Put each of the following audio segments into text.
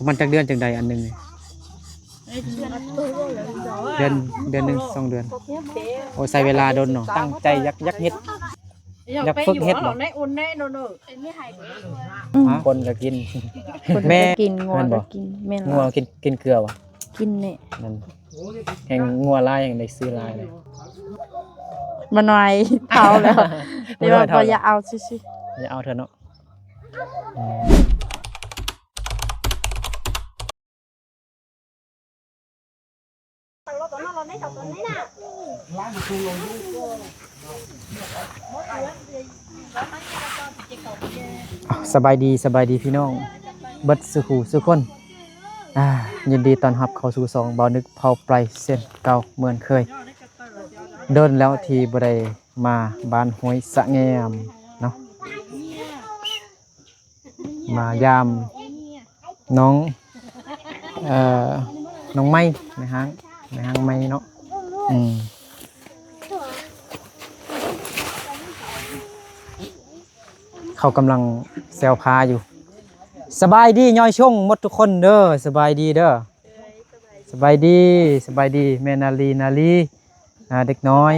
ມັນຈັກເດືອນຈັ່ງໃດອັນໜຶ່ງນີ້? ເດືອນ ເດືອນໜຶ່ງ ສອງເດືອນ. ໂອ້ ໃຊ້ເວລາດົນເນາະ. ຕັ້ງໃຈຢາກ ຢາກເຮັດ ຢາກຝຶກເຮັດບໍ່? ອືມ ຄົນກໍກິນ ຄົນກໍກິນ ແມ່ ງົວກໍກິນ. ແມ່ນ ງົວ ລະ ກິນ ກິນເກືອບໍ່? ກິນແຫຼະ. ນັ້ນ ແຮ່ງງົວຫຼາຍ ແຮ່ງໄດ້ຊື້ຫຼາຍເລີຍ. ບໍ່ນ້ອຍເທົ່າແລ້ວ ແຕ່ວ່າບໍ່ຢາກເອົາຊື່ໆ. ຢ່າເອົາເທື່ອເນາະ. ອືມ ສະບາຍດີ ສະບາຍດີພີ່ນ້ອງເບິດສູ່ຜູ້ສູ່ຄົນ. ອ່າ ຍິນດີຕ້ອນຮັບເຂົ້າສູ່ຊ່ອງບ່າວນຶກເຜົ່າໄປເຊັ່ນເກົ່າເໝືອນເຄີຍ. ດົນແລ້ວທີ່ບໍ່ໄດ້ມາບ້ານຫ້ວຍສະແງມເນາະ. ມາຢາມນ້ອງ ເອີ ນ້ອງໄມ້ ແມ່ຮ້າງ ແມ່ຮ້າງໄມ້ເນາະ. ອືມ ເຂົາກຳລັງແຊວພາຢູ່. ສະບາຍດີຍ້ອຍຊົງໝົດທຸກຄົນເດີ ສະບາຍດີເດີ. ສະບາຍດີ ສະບາຍດີ ແມ່ນາລີ ນາລີ ອ່າ ເດັກນ້ອຍ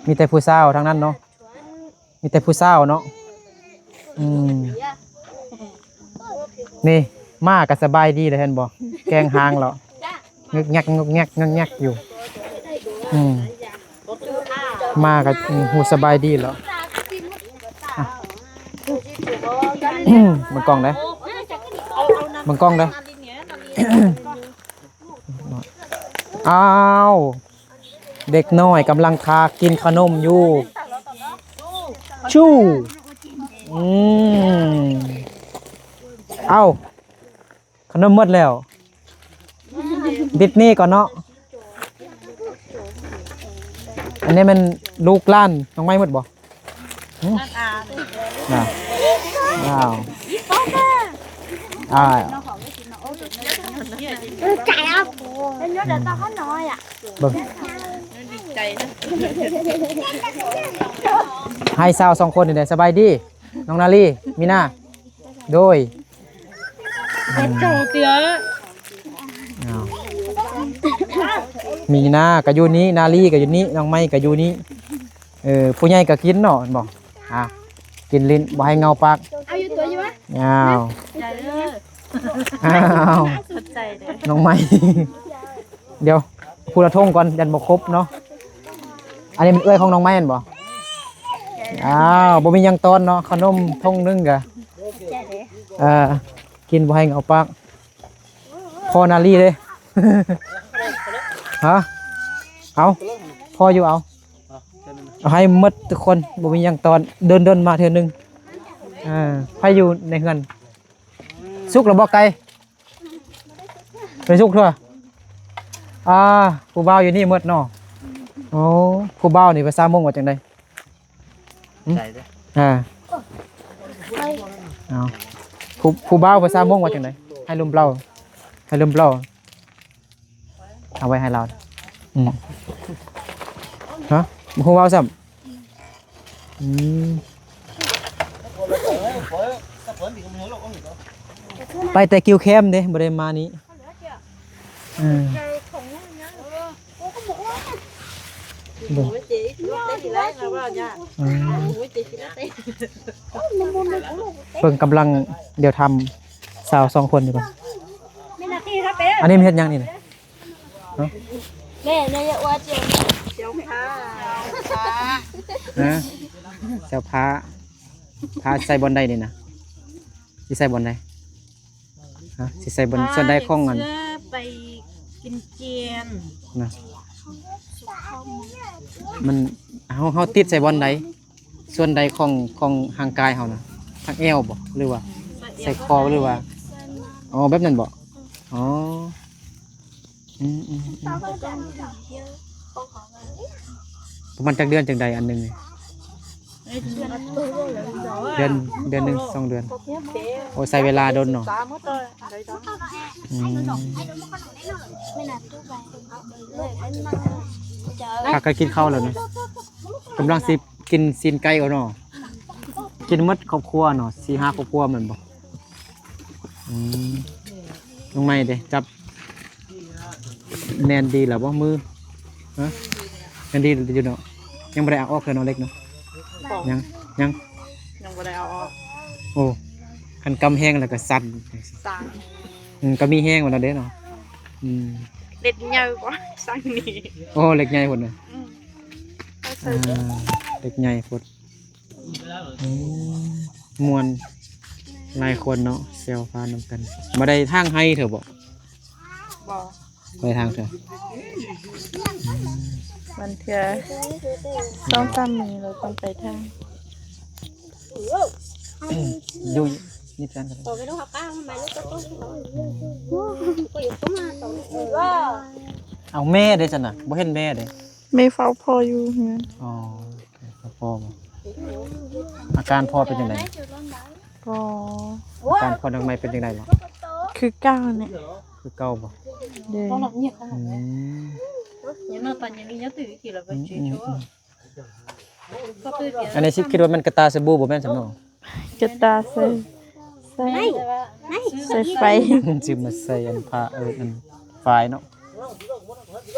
ມີແຕ່ຜູ້ສາວທັງນັ້ນເນາະ. ມີແຕ່ຜູ້ສາວເນາະ. ອືມ ນີ້ ໝາກໍສະບາຍດີແລ້ວ ເຫັນບໍ່? ແກວ່ງຫາງແລ້ວ ງຶກງັກ ງຶກງັກ ງຶກງັກຢູ່. ອືມ ໝາກໍ ອືມ ຮູ້ສະບາຍດີແລ້ວ. ອ່ະ ເບິ່ງກ້ອງເດີ້ ເບິ່ງກ້ອງເດີ້. ອ້າວ ເດັກນ້ອຍກຳລັງຖ້າກິນຂະໜົມຢູ່. ຊູ ອືມ ເອົ້າ ຂະໜົມໝົດແລ້ວ. ດິດນີ້ກ່ອນເນາະ. ອັນນີ້ແມ່ນລູກຫຼານນ້ອງໄມ້ໝົດບໍ່? ຫຶ? ອ້າວ ອ້າວ ເບິ່ງ ໃຫ້ສາວສອງຄົນນີ້ແຫຼະ. ສະບາຍດີ ນ້ອງນາລີ ມີນາ ໂດຍ ເຈົ້າເທື່ອ ອ້າວ ມີນາກໍຢູ່ນີ້ ນາລີກໍຢູ່ນີ້ ນ້ອງໄມ້ກໍຢູ່ນີ້. ເອີ ຜູ້ໃຫຍ່ກໍກິນເນາະ ແມ່ນບໍ່? ອ່າ ກິນຫຼິ້ນ ບໍ່ໃຫ້ເຫງົາປາກ. ເອົາຢູ່ຕົວຢູ່ວະ? ອ້າວ ໃຫຍ່ເລີຍ ອ້າວ ສົນໃຈເດ້ ນ້ອງໄມ້. ດຽວ ຜູ້ລະຖົງກ່ອນ ຢ້ານບໍ່ຄົບເນາະ. ອັນນີ້ແມ່ນເອື້ອຍຂອງນ້ອງໄມ້ແມ່ນບໍ່? ອ້າວ ບໍ່ມີຫຍັງຕ້ອນເນາະ ຂະໜົມຖົງໜຶ່ງກະ ເອີ ກິນບໍ່ໃຫ້ເຫງົາປາກ. ພໍນາລີເດ້ ຮະ ເອົາ ພໍຢູ່ ເອົາ ເອົາໃຫ້ໝົດທຸກຄົນ ບໍ່ມີຫຍັງຕ້ອນ ດົນໆມາເທື່ອໜຶ່ງ. ເອີ ໃຜຢູ່ໃນເຮືອນ? ສຸກແລ້ວບໍ່ໄກ່? ໄປສຸກເທື່ອ. ອ່າ ຜູ້ບ່າວຢູ່ນີ້ໝົດເນາະ. ໂອ້ ຜູ້ບ່າວນີ້ພາສາມົ້ງວ່າຈັ່ງໃດ? ຫຶ? ໃສ່ເດີ້ ອ່າ ເອົາ ຜູ້ ຜູ້ບ່າວພາສາມົ້ງວ່າຈັ່ງໃດ? ໃຫ້ລົມເປົ່າ ໃຫ້ລົມເປົ່າ. ເອົາໄວ້ໃຫ້ລາວ. ອືມ ຮະ ບໍ່ຮູ້ເວົ້າຊ້ຳ. ອືມ ໄປແຕ່ກິວແຄມເດ້ ບໍ່ໄດ້ມານີ້. ເອີ ເບິ່ງ ອືມ ເບິ່ງກຳລັງ ດຽວຖາມສາວສອງຄົນນີ້ກ່ອນ. ອັນນີ້ມັນເຮັດຫຍັງນີ້ນະ? ແມ່ນາຍາອວດເຈົ້າ ເຈົ້າພາ ຮະ ເຈົ້າພາ ພາໃສ່ບ່ອນໃດນີ້ນະ? ຊິໃສ່ບ່ອນໃດ? ຮະ ຊິໃສ່ບ່ອນສ່ວນໃດຂອງອັນ ໄປກິນຈຽນນະ? ມັນ ເຮົາ ເຮົາຕິດໃສ່ບ່ອນໃດ? ສ່ວນໃດຂອງ ຂອງຮ່າງກາຍເຮົານະ? ທາງແອວບໍ່ ຫຼືວ່າໃສ່ຄໍ ຫຼືວ່າ ອໍ ແບບນັ້ນບໍ່? ອໍ ອືມໆໆ ປະມານຈັກເດືອນຈັ່ງໄດ້ອັນໜຶ່ງນີ້? ເດືອນ ເດືອນໜຶ່ງ ສອງເດືອນ. ໂອ້ ໃຊ້ເວລາດົນເນາະ. ອືມ ພາກັນກິນເຂົ້າແລ້ວນະ. ກຳລັງຊິກິນຊີ້ນໄກ່ເອົາເນາະ. ກິນໝົດຄອບຄົວເນາະ ສີ່ຫ້າຄອບຄົວແມ່ນບໍ່? ອືມ ນ້ອງໃໝ່ເດ້ ຈັບແໜ້ນດີແລ້ວບໍ່ມື? ຮະ ແໜ້ນດີຢູ່ເນາະ ຍັງບໍ່ໄດ້ເອົາອອກເທື່ອເນາະ ເຫຼັກເນາະ ບໍ່ ຍັງ ຍັງ ຍັງບໍ່ໄດ້ເອົາອອກ. ໂອ້ ຄັນກຳແຮງແລ້ວກໍສັ່ນ ສັ່ນ ອືມ ກໍມີແຮງວ່ານັ້ນເດ້ເນາະ. ອືມ ເຫຼັກໃຫຍ່ກວ່າສັ່ງນີ້. ໂອ້ ເຫຼັກໃຫຍ່ພຸ້ນນະ. ອືມ ອ່າ ເຫຼັກໃຫຍ່ໂພດ. ອືມ ມ່ວນຫຼາຍຄົນເນາະ ແຊວພານຳກັນ. ບໍ່ໄດ້ທາງໄຮ່ເທື່ອບໍ່? ບໍ່ ບໍ່ໄດ້ທາງເທື່ອ. ບາງເທື່ອສອງສາມມື້ແລ້ວຕ້ອງໄປທາງ. ຢູ່ນີ້ກັນກໍໄດ້. ເອົາແມ່ເດ້ຊັ້ນນະ ບໍ່ເຫັນແມ່ເດ້. ແມ່ເຝົ້າພໍ່ຢູ່ເຮືອນ. ອໍ ເຝົ້າພໍ່ບໍ່? ອາການພໍ່ເປັນຈັ່ງໃດ? ກໍ ອາການພໍ່ນ້ອງໃໝ່ເປັນຈັ່ງໃດລະ? ຄືເກົ່າແຫຼະ. ຄືເກົ່າບໍ່? ໂດຍ. ອືມ ອືມ ອືມ ອັນນີ້ຊິຄິດວ່າແມ່ນກະຕ່າສະບູບໍ່ແມ່ນຊັ້ນເນາະ? ກະຕ່າໃສ່ ໃສ່ ໃສ່ໄຟ ຊື້ມາໃສ່ອັນຜ້າ ເອີ ອັນຝາຍເນາະ.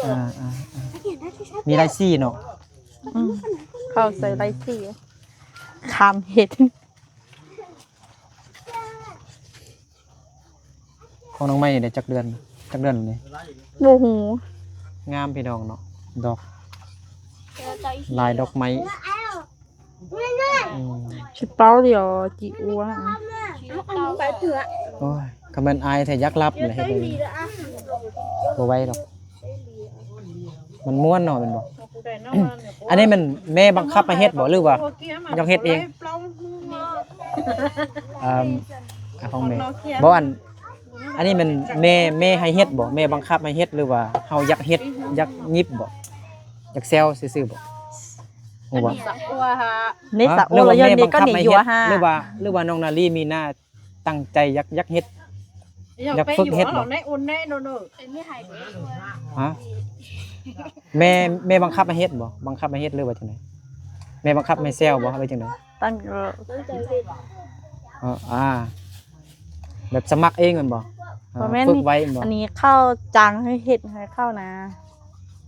ອ່າ ອ່າ ອ່າ ມີຫຼາຍສີເນາະ. ອືມ ເຂົາໃສ່ຫຼາຍສີ ຄາມເຮັດ. ຂອງນ້ອງໃໝ່ນີ້ໄດ້ຈັກເດືອນ ຈັກເດືອນແລ້ວນີ້? ບໍ່ຮູ້. ງາມພີ່ນ້ອງເນາະ ດອກ ລາຍດອກໄມ້. ອືມ ຊິເປົ່າດຽວຈິອົວ. ໂອ້ຍ ຄັນແມ່ນອາຍແທ້ຢາກຫຼັບແຫຼະ ເຮັດແນວນີ້ບໍ່ໄຫວດອກ. ມັນມ່ວນເນາະ ແມ່ນບໍ່? ອັນນີ້ແມ່ນແມ່ບັງຄັບໃຫ້ເຮັດບໍ່ ຫຼືວ່າຢາກເຮັດເອງ? ເອີ ຂອງແມ່ບໍ່? ອັນ ອັນນີ້ແມ່ນແມ່ ແມ່ໃຫ້ເຮັດບໍ່? ແມ່ບັງຄັບໃຫ້ເຮັດ ຫຼືວ່າເຮົາຢາກເຮັດ ຢາກຫຍິບບໍ່? ຢາກແຊວຊື່ໆບໍ່? ຮູ້ບໍ່? ນີ້ສະໂອ ຫຼືວ່າແມ່ບັງຄັບໃຫ້ເຮັດ ຫຼືວ່າ ຫຼືວ່ານ້ອງນາລີມີໜ້າ ຕັ້ງໃຈຢາກ ຢາກເຮັດ ຢາກຝຶກເຮັດບໍ່? ຮະ? ແມ່ ແມ່ບັງຄັບໃຫ້ເຮັດບໍ່? ບັງຄັບໃຫ້ເຮັດ ຫຼືວ່າຈັ່ງໃດ? ແມ່ບັງຄັບໃຫ້ແຊວບໍ່ ຫຼືຈັ່ງໃດ? ຕັ້ງ ເອີ ອ່າ ແບບສະໝັກເອງແມ່ນບໍ່? ບໍ່ແມ່ນ ຝຶກໄວ້ແມ່ນບໍ່? ອັນນີ້ເຂົາຈ້າງໃຫ້ເຮັດໃຫ້ເຂົານະ.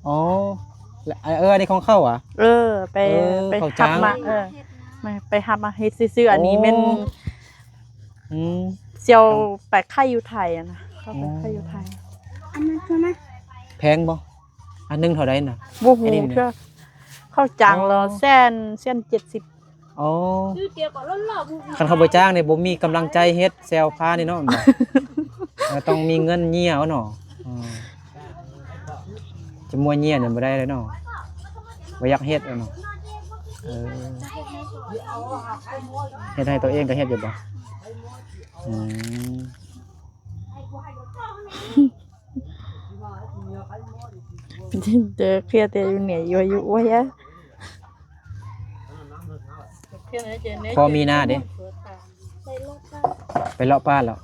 ອໍ ເອີ ອັນນີ້ຂອງເຂົາຫວາ? ເອີ ໄປ ເອີ ໄປຮັບມາ ເອີ ໄປຮັບມາເຮັດຊື່ໆ. ອັນນີ້ແມ່ນ ອືມ ສ່ຽວໄປຂາຍຢູ່ໄທຫັ້ນນະ ເຂົາໄປຂາຍຢູ່ໄທ. ອັນນັ້ນຄືນະ ແພງບໍ່? ອັນໜຶ່ງເທົ່າໃດນະ? ບໍ່ຮູ້ເທື່ອ ເຂົາຈ້າງລະແສນ ແສນເຈັດສິບ. ອໍ ຄັນເຂົາບໍ່ຈ້າງນີ້ບໍ່ມີກຳລັງໃຈເຮັດແຊວພານີ້ເນາະ ແມ່ນບໍ່? ເອີ ຕ້ອງມີເງິນເຫຍເອົາເນາະ. ອືມ ຈະມົວເຫຍນີ້ບໍ່ໄດ້ເລີຍເນາະ ບໍ່ຢາກເຮັດເນາະ. ເອີ ເຮັດໃຫ້ຕົວເອງກໍເຮັດຢູ່ບໍ່? ອືມ ເດີ ເພຍແຕ່ຢູ່ເໜືອ ຢູ່ ຢູ່ ໂອ້ຍ ພໍມີນາເດ້ ໄປເລາະປ່າແລ້ວ.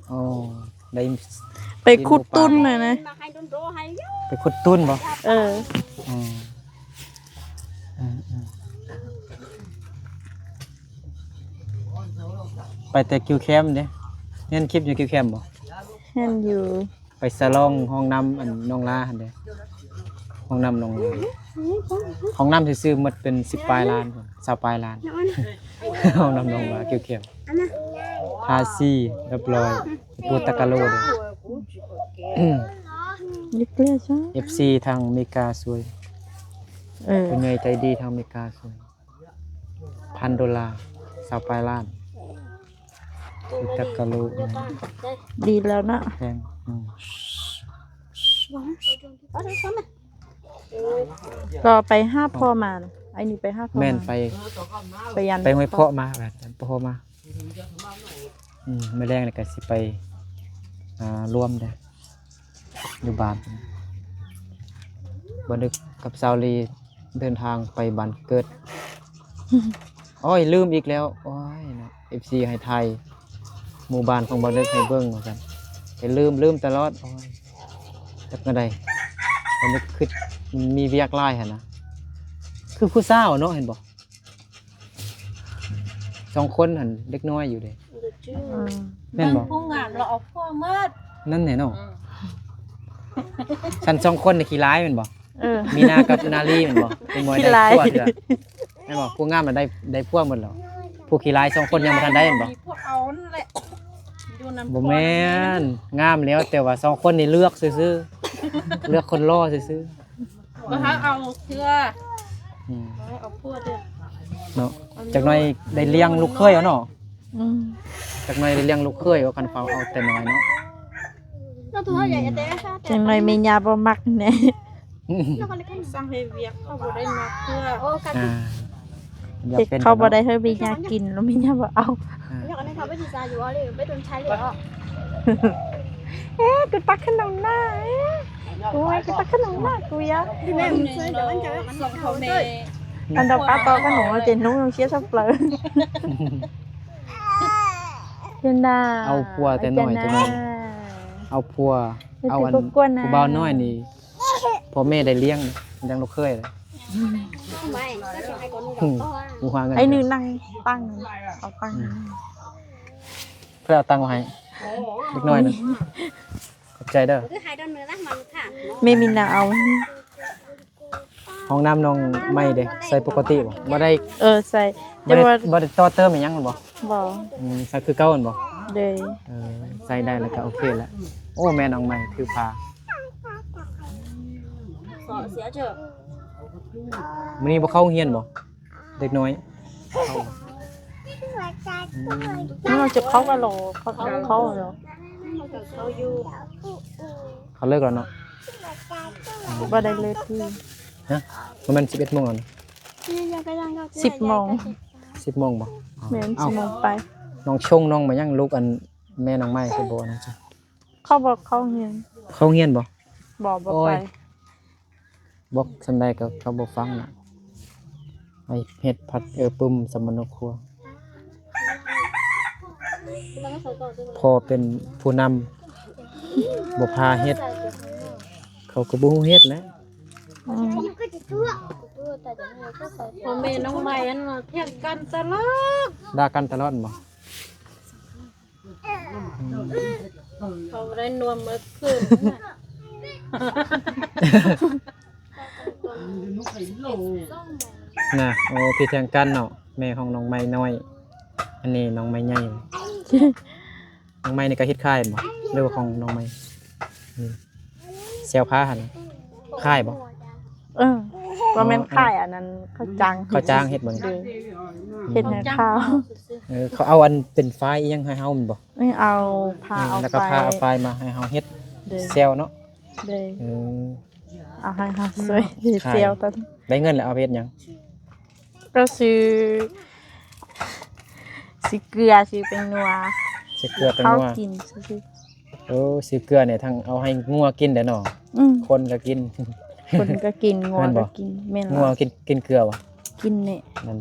ໂອ້ ໄດ້ ໄປຂຸດຕຸ້ນນະ ໄປຂຸດຕຸ້ນບໍ່? ເອີ ອືມ ອືມ ອືມ ໄປແຕ່ກິວແຄມເດ້. ເຫັນຄລິບຢູ່ກິວແຄມບໍ່? ເຫັນຢູ່. ໄປສະຫຼອງຫ້ອງນ້ຳອັນນ້ອງລາຫັ້ນເດ້ ຫ້ອງນ້ຳນ້ອງລາ ຫ້ອງນ້ຳຊື່ໆໝົດເປັນສິບປາຍລ້ານ ຊາວປາຍລ້ານ ຫ້ອງນ້ຳນ້ອງລາ ເກວແຄມ ທາສີຮຽບຮ້ອຍ ປູຕະກາໂລເດ້. ເອັຟຊີທາງເມກາຊ່ວຍ ເອີ ຜູ້ໃຫຍ່ໃຈດີທາງເມກາຊ່ວຍ. ພັນໂດລາ ຊາວປາຍລ້ານ ຄືຈັກກະໂລ ດີແລ້ວເນາະ ແພງ ອືມ ກໍໄປຫາພໍ່ມານະ ໄອ້ນີ້ໄປຫາພໍ່ ແມ່ນ ມາ ໄປ ໄປ ໄປຫ້ວຍເພາະມາ ໄປຫ້ວຍເພາະມາ ອືມ ມື້ແລງນີ້ກໍຊິໄປ ອ່າ ລວມເດ້. ຢູ່ບ້ານ ບໍ່ນຶກກັບສາວລີເດີນທາງໄປບ້ານເກີດ. ໂອ້ຍ ລືມອີກແລ້ວ ໂອ້ຍເນາະ ເອັຟຊີໃຫ້ຖ່າຍໝູ່ບ້ານຂອງບ່າວນຶກໃຫ້ເບິ່ງວ່າຊັ້ນ ແຕ່ລືມ ລືມຕະຫຼອດ ໂອ້ຍ ຈັກແນວໃດ ບໍ່ນຶກຄຶດ ມັນມີວຽກຫຼາຍຫັ້ນນະ ຄືຜູ້ສາວເນາະ ເຫັນບໍ່? ສອງຄົນຫັ້ນເດັກນ້ອຍຢູ່ເດ້ ເດັກ ອືມ ແມ່ນບໍ່? ຜູ້ງາມລະເອົາຜົວໝົດ ນັ້ນແຫຼະເນາະ. ອືມ ຊັ້ນສອງຄົນນີ້ຂີ້ຮ້າຍແມ່ນບໍ່? ເອີ ມີນາກັບນາລີແມ່ນບໍ່? ເປັນມວຍໄດ້ຜົວເທື່ອ ແມ່ນບໍ່? ຜູ້ງາມລະໄດ້ ໄດ້ຜົວໝົດແລ້ວ ຜູ້ຂີ້ຮ້າຍສອງຄົນຍັງບໍ່ທັນໄດ້ແມ່ນບໍ່? ມີຜົວເອົານັ້ນແຫຼະ ຢູ່ນຳ ບໍ່ແມ່ນ ງາມແລ້ວ ແຕ່ວ່າສອງຄົນນີ້ເລືອກຊື່ໆ ເລືອກຄົນຫຼໍ່ຊື່ໆ. ບໍ່ໃຫ້ເອົາເທື່ອ ອືມ ບໍ່ໃຫ້ເອົາຜົວເດີ ເນາະ. ຈັກໜ້ອຍໄດ້ລ້ຽງລູກເຂີຍເອົາເນາະ. ອືມ ຈັກໜ້ອຍໄດ້ລ້ຽງລູກເຂີຍເອົາ ຄັນເຝົ້າເອົາແຕ່ນ້ອຍເນາະ. ອືມ ຈັກໜ້ອຍແມ່ຍ່າບໍ່ມັກແນ່ ສັ່ງເຮັດວຽກເຂົາບໍ່ໄດ້ມັກເທື່ອ. ອ່າ ຢາກເປັນ ເຮັດເຂົາບໍ່ໄດ້ໃຫ້ແມ່ຍ່າກິນ ແລ້ວແມ່ຍ່າບໍ່ເອົາ. ອ່າ ເອີ ກູຕັກຂະໜົມໜ້າ ເອີ ກູວ່າກູຕັກຂະໜົມໜ້າ ກູຢາກ ແມ່ມັນຊ່ວຍ ແຕ່ມັນຈະ ອັນດອກກາໂຕຂະໜົມເຈນຸ້ງເຊຍສັບເປີ ເປັນດາ ເອົາຜົວແຕ່ນ້ອຍ ເອົາຜົວ ເອົາອັນຜູ້ບ່າວນ້ອຍນີ້ ພໍ່ແມ່ໄດ້ລ້ຽງ ຍັງລູກເຂີຍ ຫູຫາເງິນ ໄອ້ໜຶ່ງນັ່ງຕັ້ງ ເອົາຕັ້ງ ອືມ ເພິ່ນເອົາຕັງມາໃຫ້ເດັກນ້ອຍນະ. ຂອບໃຈເດີ. ແມ່ມິນນາເອົາ ຫ້ອງນ້ຳນ້ອງໃໝ່ເດ້ ໃຊ້ປົກກະຕິບໍ່? ບໍ່ໄດ້ ເອີ ໃຊ້ ບໍ່ໄດ້ ແຕ່ວ່າ ບໍ່ໄດ້ຕໍ່ເຕີມອີ່ຫຍັງແມ່ນບໍ່? ບໍ່. ອືມ ໃຊ້ຄືເກົ່າແມ່ນບໍ່? ໂດຍ. ເອີ ໃຊ້ໄດ້ແລ້ວກໍໂອເຄແລ້ວ. ໂອ້ ແມ່ນ້ອງໃໝ່ຖືພາ. ມື້ນີ້ບໍ່ເຂົ້າໂຮງຮຽນບໍ່? ເດັກນ້ອຍ ອືມ ເຂົາຈະເຂົ້າກັນເນາະ ເຂົາເຂົ້າເນາະ ເຂົາເລີກແລ້ວເນາະ. ບໍ່ໄດ້ເລີກ ຮະ ປະມານສິບເອັດໂມງແລ້ວນະ. ສິບໂມງ ສິບໂມງບໍ່? ແມ່ນ ເອົ້າ ສິບໂມງໄປ. ນ້ອງຊົງນ້ອງມາຍັງ ລູກອັນແມ່ນ້ອງໃໝ່ຄືບໍ່ນັ້ນ? ເຂົາບໍ່ເຂົ້າຮຽນ. ເຂົ້າຮຽນບໍ່? ບໍ່ ບໍ່ໄປ. ໂອ້ຍ ບອກສ່ຳໃດກໍເຂົາບໍ່ຟັງນະ. ໃຫ້ເຮັດຜັດເອີປຶ້ມສຳມະໂນຄົວ. ພໍ່ເປັນຜູ້ນຳ ບໍ່ພາເຮັດ ເຂົາກໍບໍ່ຮູ້ເຮັດແຫຼະ. ອືມ ພໍ່ແມ່ນ້ອງໃໝ່ຫັ້ນວ່າຖຽງກັນຕະຫຼອດ ດ່າກັນຕະຫຼອດບໍ່? ເຂົາໄດ້ນວມເມື່ອຄືນນະ. ໂອ້ ຜິດແທງກັນເນາະ ແມ່ຂອງນ້ອງໃໝ່ນ້ອຍ ອັນນີ້ນ້ອງໃໝ່ໃຫຍ່. ນ້ອງໃໝ່ນີ້ກໍເຮັດຂາຍບໍ່ ຫຼືວ່າຂອງນ້ອງໃໝ່? ແຊວພາຫັ້ນຂາຍບໍ່? ເອີ ບໍ່ແມ່ນຂາຍ ອັນນັ້ນເຂົາຈ້າງ ເຂົາຈ້າງເຮັດບໍ່ນີ້? ເຮັດໃຫ້ຂາວ. ເອີ ເຂົາເອົາອັນເປັນຝ້າຍອີ່ຫຍັງໃຫ້ເຮົາແມ່ນບໍ່? ເອີ ເອົາຜ້າ ເອົາ ແລ້ວກໍຜ້າເອົາຝ້າຍມາໃຫ້ເຮົາເຮັດແຊວເນາະ. ໂດຍ. ເອີ ເອົາໃຫ້ເຮົາຊ່ວຍແຊວຕອນ ໄດ້ເງິນແລ້ວເອົາໄປເຮັດຫຍັງ? ກໍຊື້ ຊື້ເກືອ ຊື້ແປ້ງນົວ ຊື້ເກືອແປ້ງນົວ ເຂົ້າກິນຊື່ໆ. ໂອ້ ຊື້ເກືອນີ້ທັງເອົາໃຫ້ງົວກິນໄດ້ເນາະ. ອືມ ຄົນກໍກິນ ຄົນກໍກິນ ງົວກໍກິນ. ແມ່ນ ງົວກິນ ກິນເກືອບໍ່? ກິນແນ່. ນັ້ນ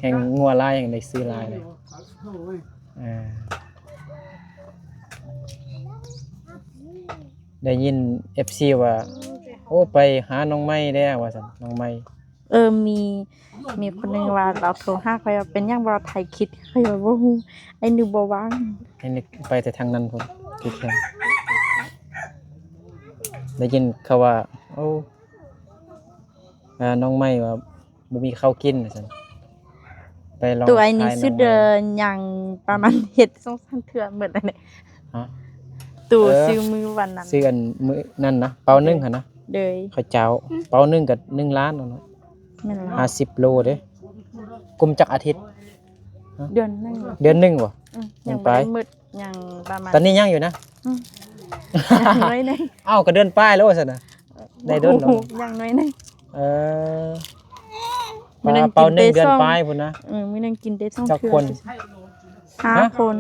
ແຮ່ງງົວຫຼາຍແຮ່ງໄດ້ຊື້ຫຼາຍເລີຍ. ອ່າ ໄດ້ຍິນເອັຟຊີວ່າ ໂອ້ ໄປຫານ້ອງໃໝ່ແດ່ວ່າຊັ້ນ ນ້ອງໃໝ່. ເອີ ມີ ມີຄົນໜຶ່ງວ່າລາວໂທຫາຂ້ອຍວ່າ ເປັນຫຍັງບໍ່ຖ່າຍຄລິບ? ຂ້ອຍວ່າບໍ່ຮູ້ ໄອ້ໜຶ່ງບໍ່ວ່າງ. ໄອ້ໜຶ່ງໄປແຕ່ທາງນັ້ນພຸ້ນ ຕິດແຮງ. ໄດ້ຍິນເຂົາວ່າ ໂອ້ ນ້ອງໃໝ່ວ່າ ບໍ່ມີເຂົ້າກິນວ່າຊັ້ນ. ໄປລອງ ໂຕໄອ້ນີ້ສຸດ ເອີ ຍ່າງປະມານເຮັດສອງສາມເທື່ອໝົດແລ້ວນີ້. ຮະ? ໂຕ ເອີ ຊື້ມື້ວັນນັ້ນ ຊື້ອັນມື້ນັ້ນນະ ເປົາໜຶ່ງຫັ້ນນະ. ໂດຍ. ເຂົ້າເຈົ້າ ເປົາໜຶ່ງກໍໜຶ່ງລ້ານເນາະ. ແມ່ນແລ້ວ ຫ້າສິບໂລເດ້. ກຸມຈັກອາທິດ? ຮະ? ເດືອນໜຶ່ງ. ເດືອນໜຶ່ງບໍ່? ອືມ ຍັງບໍ່ໄດ້ໝົດ ຍັງປະມານ ຕອນນີ້ຍັງຢູ່ນະ. ອືມ ຍັງໜ້ອຍໜຶ່ງ. ເອົ້າ ກໍເດືອນປາຍແລ້ວວ່າຊັ້ນນະ. ໄດ້ດົນແລ້ວ ຍັງໜ້ອຍໜຶ່ງ. ເອີ ມື້ໜຶ່ງເປົາໜຶ່ງເດືອນປາຍພຸ້ນນະ. ເອີ ມື້ໜຶ່ງກິນໄດ້ສອງເທື່ອ. ຈັກຄົນ? ຫ້າຄົນ.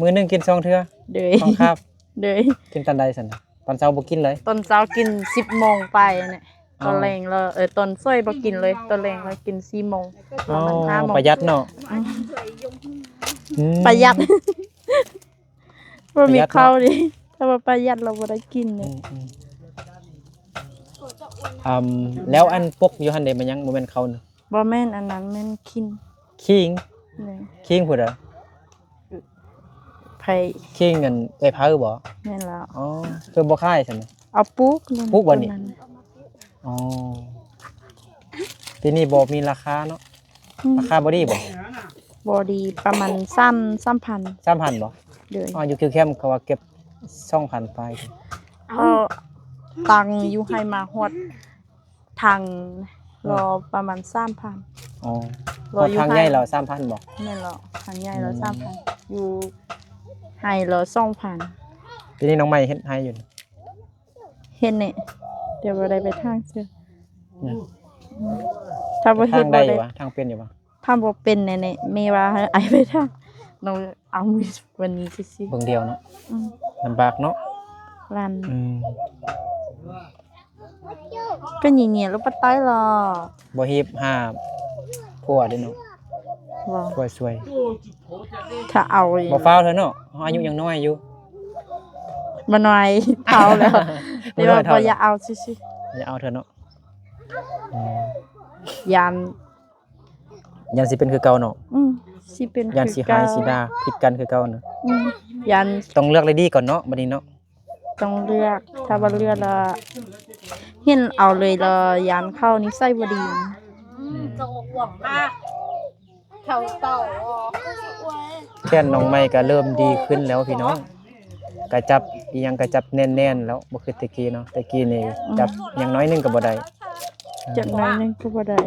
ມື້ໜຶ່ງກິນສອງເທື່ອ? ໂດຍ. ສອງຄາບ? ໂດຍ. ກິນຕອນໃດຊັ້ນນະ? ຕອນເຊົ້າບໍ່ກິນເລີຍ? ຕອນເຊົ້າກິນສິບໂມງປາຍນີ້. ອໍ ຕອນແລງແລ້ວ ເອີ ຕອນສວຍບໍ່ກິນເລີຍ ຕອນແລງແລ້ວກິນສີ່ໂມງ. ອໍ ປະຢັດເນາະ. ອືມ ອືມ ປະຢັດ. ບໍ່ມີເຂົ້າເດ້ ປະຢັດເນາະ. ຖ້າວ່າປະຢັດລາວບໍ່ໄດ້ກິນເດ້. ອືມ ອືມ ອຳ ແລ້ວອັນປົກຢູ່ຫັ້ນເດ້ ມັນຍັງບໍ່ແມ່ນເຂົ້ານະ? ບໍ່ແມ່ນ ອັນນັ້ນແມ່ນຂີງ. ຂີງ? ແມ່ນ. ຂີງຜູ້ໃດ? ໄຜ ຄີງອັນເອື້ອຍເພົາບໍ່? ແມ່ນແລ້ວ. ອໍ ຄືບໍ່ຂາຍຊັ້ນ? ເອົາປູກ ປູກບໍ່ນີ້? ອໍ ປີນີ້ບໍ່ມີລາຄາເນາະ. ອືມ ລາຄາບໍ່ດີບໍ່? ບໍ່ດີ ປະມານສາມ ສາມພັນ. ສາມພັນບໍ່? ໂດຍ. ອໍ ຢູ່ຄິວແຄມເຂົາວ່າເກັບສອງພັນປາຍ. ເອີ ຕັ້ງຢູ່ໄຮ່ມາຮອດທາງ ອືມ ລາວປະມານສາມພັນ. ອໍ ຮອດທາງໃຫຍ່ລາວສາມພັນບໍ່? ແມ່ນແລ້ວ ທາງໃຫຍ່ລາວ ອືມ ສາມພັນ ຢູ່ໄຮ່ລາວສອງພັນ. ປີນີ້ນ້ອງໃໝ່ເຮັດໄຮ່ຢູ່? ເຮັດແນ່ ແຕ່ບໍ່ໄດ້ໄປຖາງເຊື່ອ. ອືມ ຖ້າບໍ່ເຮັດ ໄປທາງໃດວະ? ທາງເປັນຢູ່ບໍ່? ຖ້າບໍ່ເປັນແນ່ໆ ແມ່ວ່າໃຫ້ອ້າຍໄປຖາງ ນ້ອງເອົາມື້ວັນນີ້ຊື່ໆ ເບິ່ງດຽວເນາະ. ອືມ ລຳບາກເນາະ ລັນ. ອືມ ກໍຍິງໆ ລົງໄປໃຕ້ລະ ບໍ່ຮີບຫາຜົວເດ້ເນາະ. ບໍ່ ຜົວຊ່ວຍ ຖ້າເອົາ ບໍ່ຟ້າວເທື່ອເນາະ ເຮົາອາຍຸຍັງນ້ອຍຢູ່. ບໍ່ນ້ອຍ ເຖົ້າແລ້ວ ແຕ່ວ່າບໍ່ຢາກເອົາຊື່ໆ ບໍ່ຢາກເອົາເທື່ອເນາະ. ອືມ ຢ້ານ ຢ້ານຊິເປັນຄືເກົ່າເນາະ. ອືມ ຊິເປັນ ຢ້ານຊິຮ້າຍຊິດ່າຜິດກັນຄືເກົ່ານະ. ອືມ ຢ້ານ ຕ້ອງເລືອກດີໆກ່ອນເນາະ ບັດນີ້ເນາະ. ຕ້ອງເລືອກ ຖ້າບໍ່ເລືອກລະ ເຫັນເອົາເລີຍລະ ຢ້ານເຂົານິໄສບໍ່ດີ. ອືມ ແຂນນ້ອງໃໝ່ກໍເລີ່ມດີຂຶ້ນແລ້ວພີ່ນ້ອງ ກະຈັບອີ່ຫຍັງກະຈັບແໜ້ນໆແລ້ວ ບໍ່ຄືແຕ່ກີ້ເນາະ. ແຕ່ກີ້ນີ້ ອືມ ຈັບຫຍັງໜ້ອຍໜຶ່ງກໍບໍ່ໄດ້ ຈັບໜ້ອຍໜຶ່ງກໍບໍ່ໄດ້.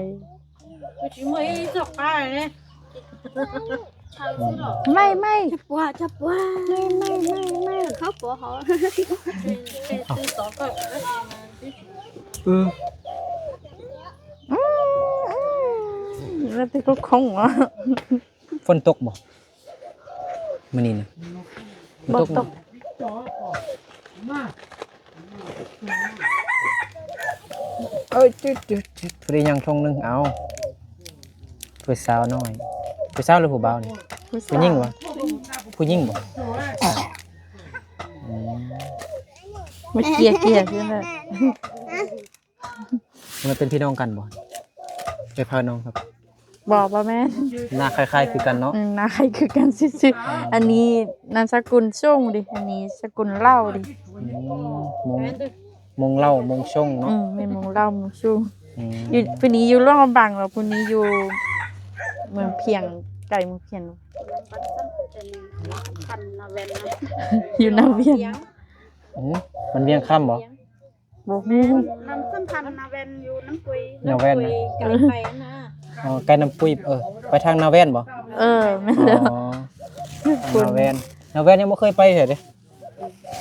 ໄໝ່ໄໝ່ ຈັບປວາ ຈັບປວາ ໄໝ່ໄໝ່ໄໝ່ໄໝ່ ເຂົາປວາເຮົາ. ອືມ ອືມ ແລ້ວແຕ່ກໍຄົງເນາະ. ຝົນຕົກບໍ່? ມື້ນີ້ນະ ບໍ່ຕົກ ບໍ່ຕົກ. ເອີຍ ຈຸດໆໆ ຜູ້ໃດຍັງຖົງໜຶ່ງ ເອົາ ຜູ້ສາວນ້ອຍ ຜູ້ສາວຫຼືຜູ້ບ່າວນີ້? ຜູ້ສາວ. ຜູ້ຍິງຫວາ? ຜູ້ຍິງບໍ່? ອືມ ມາເກ່ຍໆ ຄືນັ້ນ. ມັນເປັນພີ່ນ້ອງກັນບໍ່? ເອື້ອຍພານ້ອງຄັບ? ບໍ່ ບໍ່ແມ່ນ. ໜ້າຄ້າຍໆຄືກັນເນາະ. ອືມ ໜ້າຄ້າຍຄືກັນຊື່ໆ. ອືມ ອັນນີ້ນາມສະກຸນຊົງເດ ອັນນີ້ສະກຸນເຫຼົ່າເດ. ອືມ ມົງ ມົງເຫຼົ່າ ມົງຊົງເນາະ. ອືມ ແມ່ນ ມົງເຫຼົ່າ ມົງຊົງ. ອືມ ຢູ່ ຜູ້ນີ້ຢູ່ຫຼວງພະບາງ ແລ້ວຜູ້ນີ້ຢູ່ເມືອງພຽງ ໃກ້ເມືອງພຽງ ຢູ່ນາວຽງ. ອືມ ມັນວຽງຄຳບໍ່? ບໍ່ຮູ້ ແມ່ນ ນຳສຳພັນນາແວ່ນ ຢູ່ນ້ຳປຸຍ. ນາແວ່ນນະ ນ້ຳປຸຍໄກໄປນະ. ອໍ ໃກ້ນ້ຳປຸຍ ເອີ ໄປທາງນາແວ່ນບໍ່? ເອີ ແມ່ນແລ້ວ. ອໍ ນາແວ່ນ ນາແວ່ນຍັງບໍ່ເຄີຍໄປເທື່ອເດ້.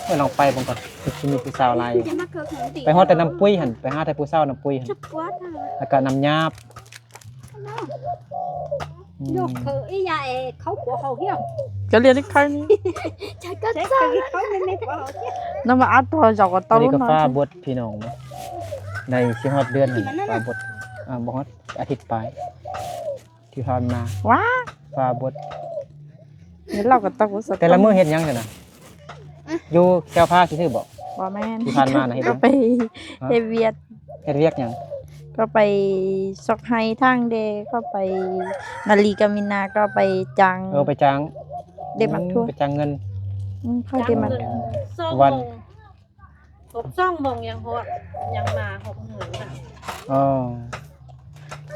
ເອີ ລອງໄປເບິ່ງກ່ອນ ຄືຊິມີຜູ້ສາວຫຼາຍຢູ່. ໄປຮອດແຕ່ນ້ຳປຸຍຫັ້ນ ໄປຫາແຕ່ຜູ້ສາວນ້ຳປຸຍຫັ້ນ ແລ້ວກໍນ້ຳຍາບ. ອືມ ນກເຂົາອີ່ຫຍັງ ເຂົາບໍ່ເຂົາຮຽກ ກະລຽນອີກຄັ້ງນີ້ ຈັກກະເຈົ້າ ນຳມາອັດໂທລະສັບກັບເຕົາ ນີ້ກໍຟ້າບົດພີ່ນ້ອງເນາະ ໃນຊິຮອດເດືອນຫັ້ນ ຟ້າບົດ. ອ່າ ບໍ່ຮອດອາທິດປາຍທີ່ຜ່ານມາ ວ້າ ຟ້າບົດ. ແລ້ວເຮົາກໍຕົກ ແຕ່ລະມື້ເຮັດຫຍັງຊັ້ນນະ? ຢູ່ແຄວພາຊື່ໆບໍ່? ບໍ່ແມ່ນ ທີ່ຜ່ານມານະເຮັດຫຍັງ? ໄປເຮັດວຽກ. ເຮັດວຽກຫຍັງ? ກໍໄປຊອກໄຮ່ຖາງແດ່ ກໍໄປນາລີກາມິນາ ກໍໄປຈ້າງ. ເອີ ໄປຈ້າງ ໄດ້ມັດທົ່ວ ໄປຈ້າງເງິນ. ອືມ ເຂົາໄດ້ມັດ ວັນ ຫົກ ສອງໂມງຍັງຮອດ ຍັງມາຫົກເຮືອນນະ. ອໍ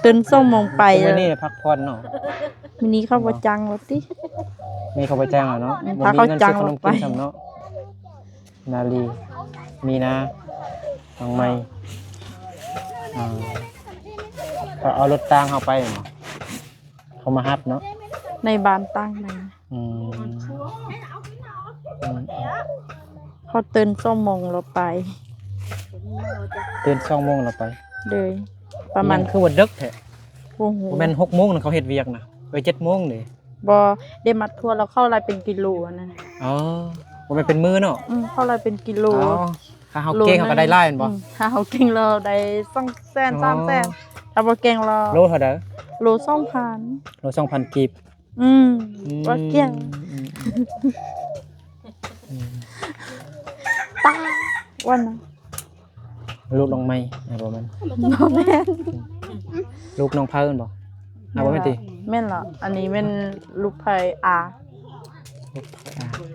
ຕື່ນສອງໂມງໄປ ມື້ນີ້ພັກຜ່ອນເນາະ. ມື້ນີ້ເຂົາບໍ່ຈ້າງແລ້ວຕິ? ມື້ນີ້ເຂົາບໍ່ຈ້າງແລ້ວເນາະ. ອືມ ບໍ່ມີເງິນຊື້ຂະໜົມກິນຊ້ຳເນາະ. ນາລີ ມີນາ ນ້ອງໃໝ່ ອ່າ ເຂົາເອົາລົດຕາງເຮົາໄປແມ່ນບໍ່? ເຂົາມາຮັບເນາະ ໃນບ້ານຕ່າງໃນ. ອືມ ອືມ ເຂົາຕື່ນສອງໂມງແລ້ວໄປ ຕື່ນສອງໂມງແລ້ວໄປ. ໂດຍ ປະມານ ຍັງຄືວ່າເດິກແທ້. ບໍ່ຮູ້ ບໍ່ແມ່ນຫົກໂມງນະ ເຂົາເຮັດວຽກນະ ເອີ ເຈັດໂມງເດ້. ບໍ່ ໄດ້ມັດທົ່ວແລ້ວເຂົາໄລ່ເປັນກິໂລອັນນັ້ນ. ອໍ ບໍ່ແມ່ນເປັນມື້ເນາະ. ອືມ ເຂົາໄລ່ເປັນກິໂລ. ອໍ ຖ້າເຮົາເກັ່ງເຮົາກໍໄດ້ຫຼາຍແມ່ນບໍ່? ອືມ ຖ້າເຮົາເກັ່ງແລ້ວໄດ້ສອງແສນ ອໍ ສາມແສນ. ຖ້າບໍ່ເກັ່ງແລ້ວ ໂລເທົ່າໃດ? ໂລສອງພັນ. ໂລສອງພັນກີບ. ອືມ ອືມ ບໍ່ກ່ຽວ. ອືມ ອືມ ອືມ ຕາ ອ້ວນນະ. ລູກນ້ອງໃໝ່ ບໍ່ແມ່ນ ບໍ່ແມ່ນ. ລູກນ້ອງເພີ້ນບໍ່? ອ່າ ບໍ່ແມ່ນຕິ? ແມ່ນລະ ອັນນີ້ແມ່ນລູກໃຜ ອາ.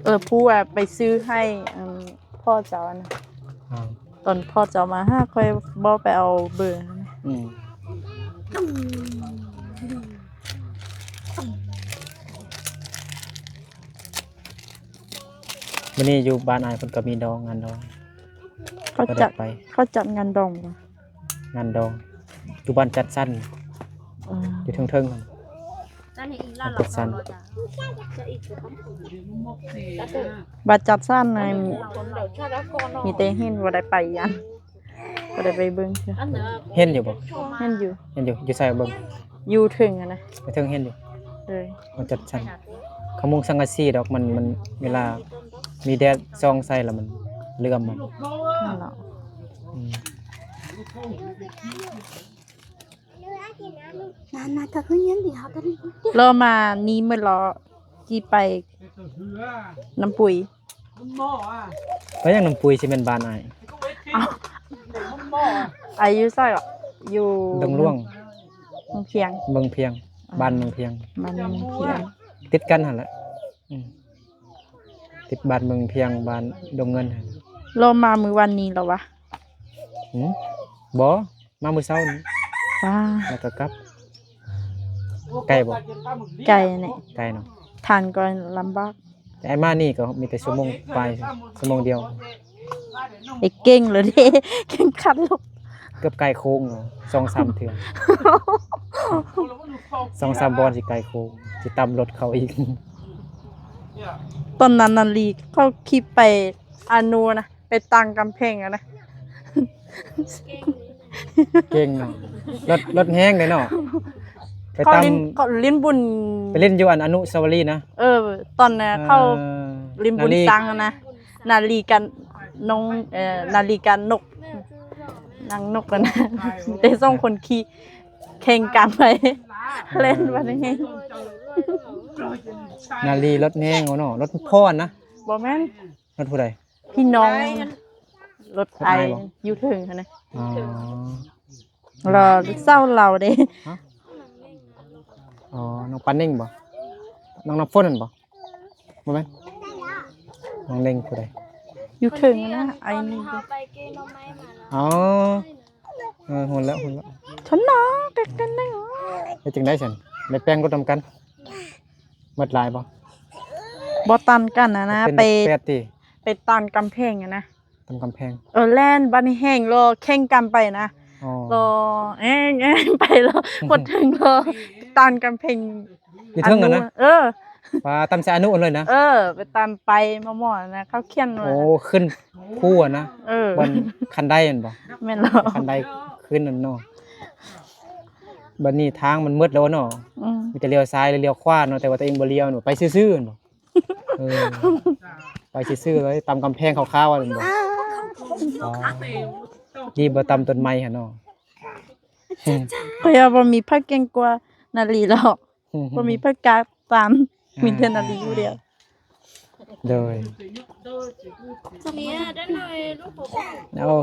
ເອີ ຜູ້ວ່າໄປຊື້ໃຫ້ ອັນ ພໍ່ເຈົ້ານະ ອາ ຕອນພໍ່ເຈົ້າມາຫາ ຂ້ອຍບໍ່ໄປເອົາເບີ ອືມ ມື້ນີ້ຢູ່ບ້ານອ້າຍເພິ່ນກໍມີດອງ ງານດອງ ເຂົາຈັດ ເຂົາຈັດງານດອງບໍ່? ງານດອງ ຢູ່ບ້ານຈັດສັນ ອືມ ຢູ່ເທິງໆ ຫັ້ນ ຈັດສັນ ບ້ານຈັດສັນນະ ມີແຕ່ເຫັນ ບໍ່ໄດ້ໄປຫຍັງ ບໍ່ໄດ້ໄປເບິ່ງເທື່ອ ເຫັນຢູ່ບໍ່? ເຫັນຢູ່ ເຫັນຢູ່ ຢູ່ໃສເບິ່ງ? ຢູ່ເທິງຫັ້ນນະ ຢູ່ເທິງເຫັນຢູ່ ໂດຍ ເຂົາຈັດສັນ ເຂົາມຸງສັງກະສີດອກ ມັນ ມັນ ເວລາມີແດດສ່ອງໃສ່ແລ້ວມັນເຫຼື່ອມມັນ ນັ້ນລະ ອືມ ນານາ ກໍຄືເງິນທີ່ເຮົາ ລໍມານີ້ມື້ລໍ ຊິໄປນ້ຳປຸຍ ໄປຫຍັງນ້ຳປຸຍ ຊິແມ່ນບ້ານອ້າຍ ອ້າຍຢູ່ໃສເກາະ? ຢູ່ດົງຫຼວງ ເມືອງພຽງ ເມືອງພຽງ ບ້ານເມືອງພຽງ ບ້ານເມືອງພຽງ ຕິດກັນຫັ້ນແຫຼະ ອືມ ຕິດບ້ານເມືອງພຽງ ບ້ານດົງເງິນຫັ້ນ ລໍມາມື້ວານນີ້ລະວະ? ຫືມ ບໍ່ ມາມື້ເຊົ້ານີ້ ວ້າ ແລ້ວກໍກັບ ໄກບໍ່? ໄກແຫຼະ ໄກເນາະ ທ່ານກໍລຳບາກ ແຕ່ອ້າຍມານີ້ກໍມີແຕ່ຊົ່ວໂມງປາຍ ຊົ່ວໂມງດຽວ ໄອ້ເກັ່ງເລີຍເດ້ ເກັ່ງຂັບລົດ ເກືອບໄກໂຄ້ງເນາະ ສອງສາມເທື່ອ ສອງສາມບ່ອນຊິໄກໂຄ້ງ ຊິຕຳລົດເຂົາອີກ ຕອນນັ້ນນາລີເຂົາຂີ່ໄປອານູນະ ໄປຕາງກຳແພງຫັ້ນນະ ເກັ່ງເນາະ ລົດ ລົດແຮງເດ້ເນາະ ໄປຕາມ ເຂົາຫຼິ້ນ ເຂົາຫຼິ້ນບຸນ ໄປຫຼິ້ນຢູ່ອັນອະນຸສາວະລີນະ ເອີ ຕອນນັ້ນເຂົາ ເອີ ຫຼິ້ນບຸນ ນາລີ ສັງຫັ້ນນະ ນາລີກັບນ້ອງ ເອີ ນາລີກັບນົກ ນາງນົກຫັ້ນນະ ແຕ່ສອງຄົນຂີ່ແຂ່ງກັນໄປ ແລ່ນໄປແຮງ ນາລີລົດແຮງເນາະ ລົດພໍ່ນະ ບໍ່ແມ່ນ ລົດຜູ້ໃດ? ພີ່ນ້ອງ ລົດອ້າຍ ຢູ່ເທິງຫັ້ນນະ ອໍ ລາວສາວລາວເດ້ ຮະ ອໍ ນ້ອງປາເນັ່ງບໍ່? ນ້ອງນ້ຳຝົນນັ້ນບໍ່? ບໍ່ແມ່ນ ນ້ອງເນັ່ງຜູ້ໃດ? ຢູ່ເທິງຫັ້ນນະ ອ້າຍນີ້ ອໍ ເອີ ຮູ້ແລ້ວ ຮູ້ແລ້ວ ທະນາ ເປັນກັນໄດ້ ເຮັດຈັ່ງໃດຊັ້ນ ໄດ້ແປງລົດນຳກັນ? ໝົດຫຼາຍບໍ່? ບໍ່ຕັນກັນຫັ້ນນະ ເປັນ ໄປ ແປດຕິ ໄປຕານກຳແພງຫັ້ນນະ ຕານກຳແພງ ເອີ ແລ່ນບາດນີ້ແຮ່ງລໍແຂ່ງກັນໄປນະ ອໍ ລໍແອງໆ ໄປລໍ ໝົດເຖິງລໍຕານກຳແພງ ຢູ່ເທິງຫັ້ນນະ ເອີ ປາ ຕຳໃສ່ອະນຸຫັ້ນເລີຍນະ ເອີ ໄປຕານໄປໝໍ້ໆນະ ເຂົາຂຽນວ່າ ໂອ້ ຂຶ້ນພູຫັ້ນນະ ເອີ ບ່ອນຄັນໄດຫັ້ນບໍ່? ແມ່ນແລ້ວ ຄັນໄດຂຶ້ນຫັ້ນເນາະ ບາດນີ້ທາງມັນໝົດແລ້ວເນາະ ອືມ ມີແຕ່ລ້ຽວຊ້າຍ ແລະ ລ້ຽວຂວາເນາະ ແຕ່ວ່າຕົວເອງບໍ່ລ້ຽວ ໄປຊື່ໆ ຫັ້ນບໍ່? ເອີ ໄປຊື່ໆ ເລີຍ ຕຳກຳແພງຂາວໆ ຫັ້ນບໍ່? ອໍ ດີບໍ່ຕຳຕົ້ນໄມ້ຫັ້ນເນາະ ຂ້ອຍວ່າບໍ່ມີໃຜເກັ່ງກວ່ານາລີດອກ ບໍ່ມີໃຜກ້າຕາມ ມີແຕ່ນາລີດຜູ້ດຽວ ໂດຍ ໂອ້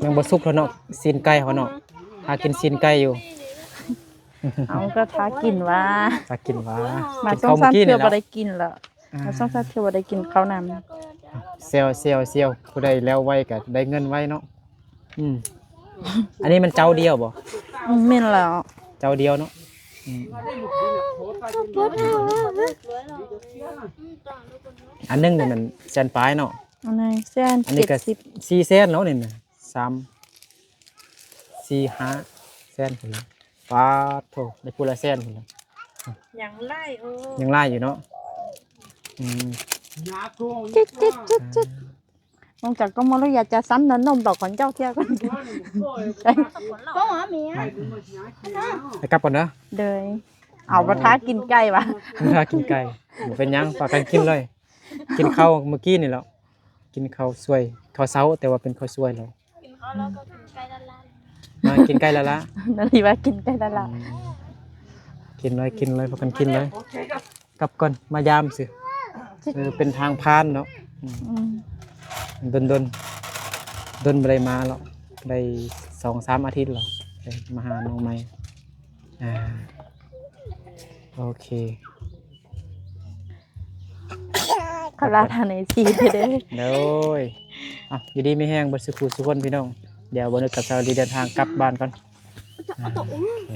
ຍັງບໍ່ສຸກເທື່ອເນາະ ຊີ້ນໄກ່ເຮົາເນາະ ຫາກິນຊີ້ນໄກ່ຢູ່ ເຮົາກໍຖ້າກິນວ່າ ຖ້າກິນວ່າ ມາສອງສາມເທື່ອບໍ່ໄດ້ກິນແລ້ວ ມາສອງສາມເທື່ອບໍ່ໄດ້ກິນເຂົ້ານຳ ແຊວໆ ຜູ້ໃດແລ້ວໄວກໍໄດ້ເງິນໄວເນາະ ອືມ ອັນນີ້ມັນເຈົ້າດຽວບໍ່? ອືມ ແມ່ນແລ້ວ ເຈົ້າດຽວເນາະ ອືມ ອັນໜຶ່ງນີ້ມັນແສນປາຍເນາະ ອັນນີ້ແສນ ອັນນີ້ກໍສີ່ແສນເນາະ ນີ້ນະ ສາມ ສີ່ ຫ້າແສນພຸ້ນລະ ປາດໂທ້ ໄດ້ຜູ້ລະແສນພຸ້ນລະ ຍັງຫຼາຍ ໂອ້ ຍັງຫຼາຍຢູ່ເນາະ ອືມ ຈິດໆໆ ອອກຈາກກໍມາລະຢາຈະສັນນະ ນົມດອກຂອງເຈົ້າເທື່ອກ່ອນ ໄປກັບກ່ອນເດີ ເດີຍ ເອົາ ບໍ່ຖ້າກິນໄກ່ຫວາ ບໍ່ຖ້າກິນໄກ່ ບໍ່ເປັນຫຍັງ ພາກັນກິນເລີຍ ກິນເຂົ້າມື້ກີ້ນີ້ແຫຼ້ວ ກິນເຂົ້າສວຍ ເຂົ້າເຊົ້າ ແຕ່ວ່າເປັນເຂົ້າສວຍແລ້ວ ກິນເຂົ້າແລ້ວກໍກິນໄກ່ລ້າໆ ມາກິນໄກ່ລ້າໆ ນາລີວ່າກິນໄກ່ລ້າໆ ອືມ ກິນເລີຍ ກິນເລີຍ ພາກັນກິນເລີຍ ກັບກ່ອນ ມາຢາມຊື່ ເອີ ເປັນທາງຜ່ານເນາະ ອືມ ດົນໆ ດົນບໍ່ໄດ້ມາແລ້ວ ໄດ້ສອງສາມອາທິດແລ້ວ ໄດ້ມາຫານ້ອງໃໝ່ ອ່າ ໂອເຄ ພາລາທານໃນຊີວິດເດີ. ໂດຍ ເອົ້າ ຢູ່ດີມີແຮງເບິດສູ່ຄູ່ສູ່ຄົນພີ່ນ້ອງ. ດຽວບໍ່ນຶກກັບສາວລີເດີນທາງກັບບ້ານກ່ອນ. ອ່າ ໂອເຄ